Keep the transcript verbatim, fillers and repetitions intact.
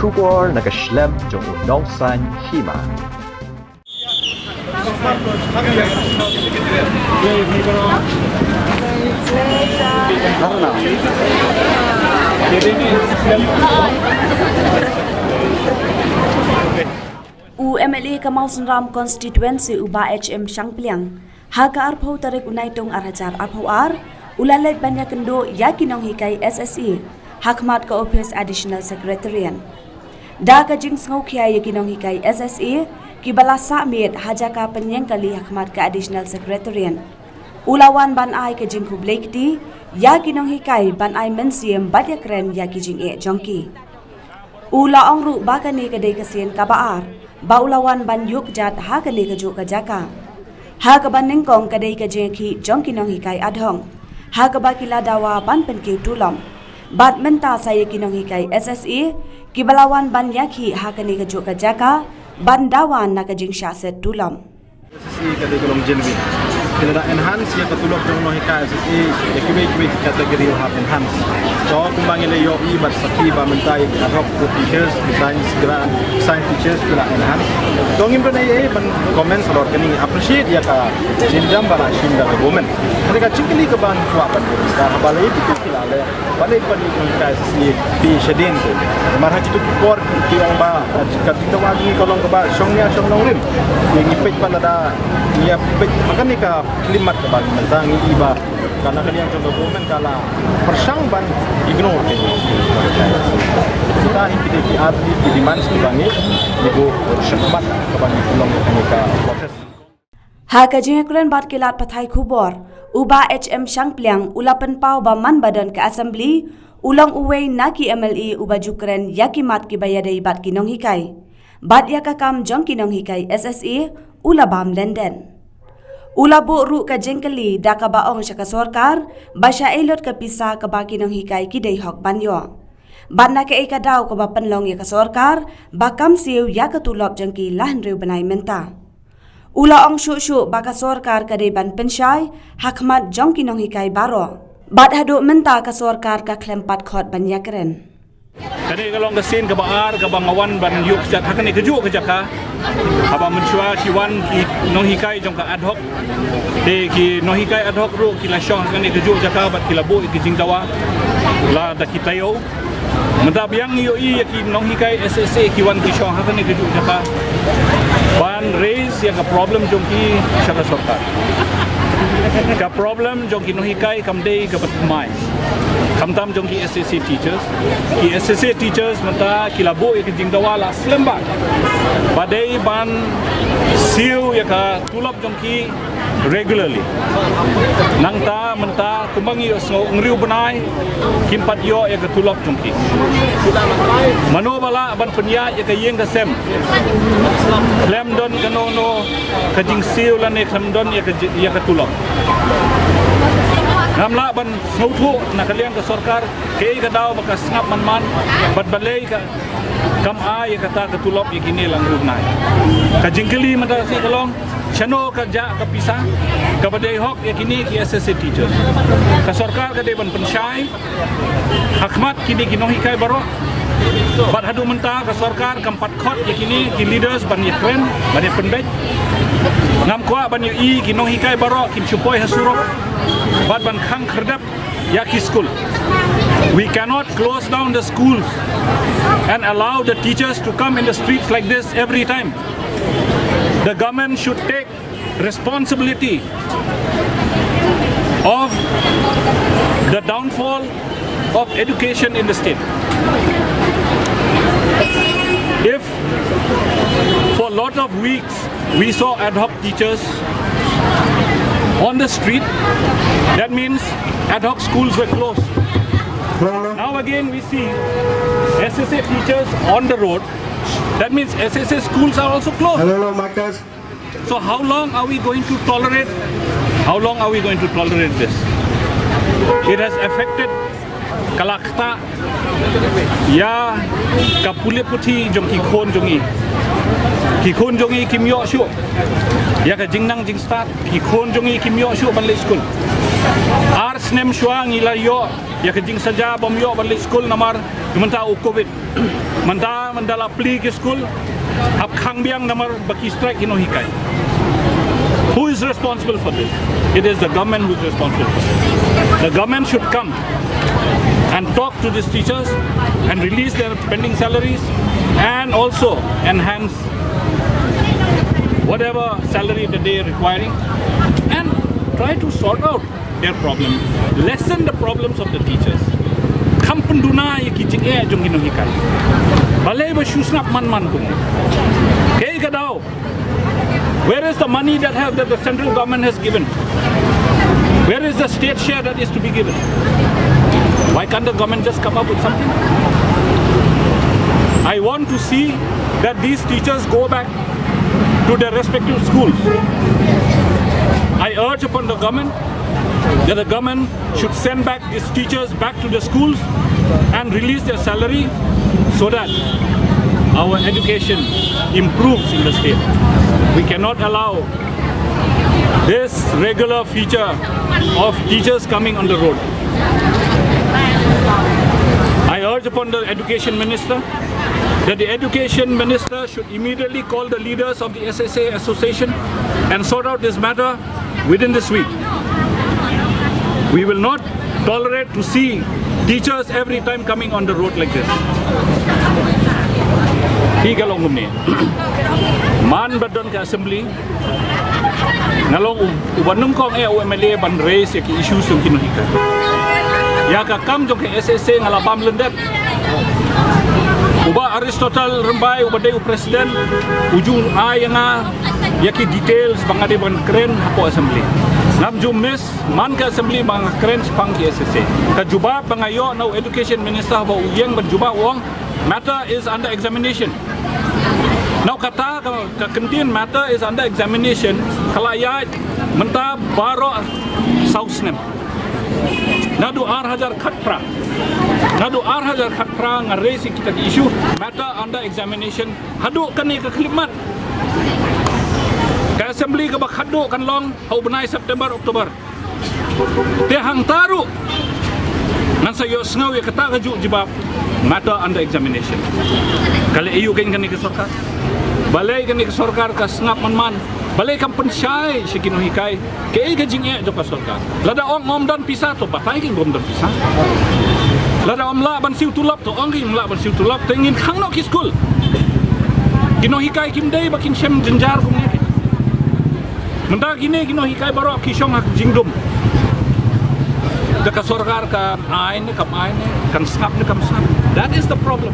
Khubor na ka shlem jong u nongsan hima. U M L A ka Mawsynram Constituency u Bah H M Shangpliang, ha ka arphew tarik u Naitung ar hajar arphew ar, u la leit ban ïakynduh ïa ki nonghikai S S A ha khmat ka ophis Additional Secretariat. Da ka jingsngewkhia ïa ki nonghikai S S A kiba la sah miet ha jaka pynïeng kali ha khmat ka Additional Secretariat, u la wan ban ai ka jingkhublei kti ïa ki nonghikai ban ai mynsiem bad ïakren ïa ki jingeh jong ki. U la ong ruh ba kane ka dei ka sien kaba ar ba u la wan ban ïuh kjat ha kane kajuh ka jaka, ha kaba nyngkong ka dei ka jingïakhih jong ki nonghikai ad hoc, ha kaba ki la dawa ban pynkiew tulop. Bad mynta sa ïa ki nonghikai S S A kiba la wan ban ïakhih ha kane kajuh ka jaka ban dawa na ka jingshah set tulop. S S A ka dei ka long genuine. Ki la da enhance ïa ka tulop jong nonghikai S S A ïa kiwei kiwei ki category hap enhance. To kumba ngi la ïohi bad sakhi ba mynta ïa ki ad hoc teachers, ki science grant, science teachers ki la enhance. To ngim don ei ei ban comment halor kane, ngi appreciate ïa ka jingdam ba la shim da ka government. Ka dei ka jingkylli kaba ngi kwah ban ïa ka haba la ïa ki tu ki la leh. Balei pat ki nonghikai S S A phi shadien te? Namar ha kitu ki por ki ong ba ka jingdawa jong ngi ka long kaba shong nia shong nongrim. Ngi peit pat lada ngi ïa peit ha kane ka khyllipmat kaba mynta ngi i ba ka na ka liang jong ka government ka la pyrshang ban ignore ki nonghikai S S A. Kita hi ki dei ki ar tylli ki demands kiba ngi, ngi buh shakhmat kaba ngi pynlong ha kane ka protest. Ha ka jingïakren bad ki lad pathai khubor, u Bah H M Shangpliang u la pynpaw ba man ba don ka assembly, u long uwei na ki M L A uba ju kren ïa ki mat kiba ïadei bad ki nonghikai. Bad ïa ka kam jong ki nonghikai S S A u la bam lyndet. U la buh ruh ka jingkylli da kaba ong sha ka sorkar ba shaei lut ka pisa kaba ki nonghikai ki dei hok ban ïoh, bad na kaei ka daw kaba pynlong ïa ka sorkar ba kam siew ïa ka tulop jong ki la hynriew bnai mynta. U la ong shuh shuh ba ka sorkar ka dei ban pynshai ha khmat jong ki nonghikai baroh. Bad haduh mynta ka sorkar ka khlem pat khot ban ïakren. Kane ka long ka sien kaba ar kaba nga wan ban ïuh kjat ha kane kajuh ka jaka. Haba mynshuwa ki wan ki nonghikai jong ka ad hoc, te ki nonghikai ad hoc ruh ki la shong ha kane kajuh ka jaka bad ki la buh ïa ki jingdawa la da ki taïew. Mynta biang ngi ïohi ïa ki nonghikai S S A ki wan ki shong ha kane kajuh ka jaka ban raise ïa ka problem jong ki sha ka sorkar. Ka problem jong ki nonghikai kam dei kaba thymmai. Khamtam jong ki S S A teachers. Ki S S A teachers mynta ki la buh ïa ka jingdawa la slem bha ba dei ban siew ïa ka tulop jong ki regularly. Nangta mynta kumba ngi ïohsngew, hynriew bnai kim pat ïoh ïa ka tulop jong ki. Mano ba lah ban pynïaid ïa ka ïing ka sem? Khlem don kano kano ka jingsiew lane khlem don ïa ka ji-, ïa ka tulop. Ngam lah ban sngewthuh na ka liang ka sorkar kaei ka daw ba ka sngap man man bad balei ka kam ai ïa kata ka tulop ïa kine la hynriew bnai. Ka jingkylli mynta ka sngi ka long, shano ka jah ka pisa kaba dei hok ïa kine ki S S A teachers? Ka sorkar ka dei ban pynshai ha khmat kine ki nonghikai baroh. Bad haduh mynta ka sorkar kam pat khot ïa kine ki leaders ban ïakren, ban ïapynbeit. Ngam kwah ban ïohi ki nonghikai baroh kin shu poi ha surok bad ban khang khyrdep ïa ki skul. We cannot close down the schools and allow the teachers to come in the streets like this every time. The government should take responsibility of the downfall of education in the state. If for a lot of weeks we saw ad hoc teachers on the street, that means ad hoc schools were closed. Now again we see S S A teachers on the road. That means S S A schools are also closed. Hello, hello, Marcus. So how long are we going to tolerate? How long are we going to tolerate this? It has affected ka la ktah ïa ka pule puthi jong ki khun jong ngi. Ki khun jong ngi kim ïoh shuh ïa ka jingnang jingstad. Ki khun jong ngi kim ïoh shuh ban leit skul. Ar snem shuwa ngi la ïoh ïa ka jingsaja bym ïoh ban leit skul namar mynta u covid. Mynta mynta la plie ki skul hap khang biang namar ba ki strike ki nonghikai. Who is responsible for this? It is the government who is responsible for this. The government should come and talk to these teachers and release their pending salaries and also enhance whatever salary that they are requiring and try to sort out their problem, lessen the problems of the teachers. Kham pynduna ïa ki jingeh jong ki nonghikai. Balei ba shu sngap man man kumne? Kaei ka daw? Where is the money that have that the central government has given? Where is the state share that is to be given? Why can't the government just come up with something? I want to see that these teachers go back to their respective schools. I urge upon the government that the government should send back these teachers back to the schools and release their salary so that our education improves in the state. We cannot allow this regular feature of teachers coming on the road. I urge upon the education minister that the education minister should immediately call the leaders of the S S A association and sort out this matter within this week. We will not tolerate to see teachers every time coming on the road like this. Hi ka long kumne. Man ba don ka assembly, nga long u, u ba nyngkong eh u M L A ban raise ïa ki issues jong ki nonghikai. Ïa ka kam jong ka S S A nga la bam lyndet. U Bah Aristotle Rymbai u ba dei u president, u ju ai ïa nga ïa ki details ba nga dei ban kren hapoh assembly. Ngam ju miss man ka assembly ba nga kren shaphang ki S S A. Ka jubab ba nga ïoh na u education minister ba u ïeng ban jubab u ong, matter is under examination. Now kata ka, ka kyntien matter is under examination ka la ïaid mynta baroh saw snem. Naduh ar hajar khatphra. Naduh ar hajar khatphra nga raise ïa kita ki issue, matter under examination. Haduh kane ka khyllipmat, ka assembly kaba khatduh kan long ha u bnai September, October. Te hangta ruh ngan sa ïohsngew ïa kata ka juh jubab, matter under examination. Ka leh aïu kein kane ka sorkar? Balei kane ka sorkar ka sngap man man? Balei kam pynshai sha ki nonghikai? Kaei ka jingeh jong ka sorkar? Lada ong ngam don pisa to batai ki ngam don pisa. Lada ym lah ban siew tulop to ong ki ngam lah ban siew tulop, te ngin khang noh ki skul. Ki nonghikai kim dei ba kin shem jynjar kumne. Mynta kine ki nonghikai baroh ki shong ha ka jingdum. Te ka sorkar kan ai ne kam ai ne, kan sngap ne kam sngap. That is the problem.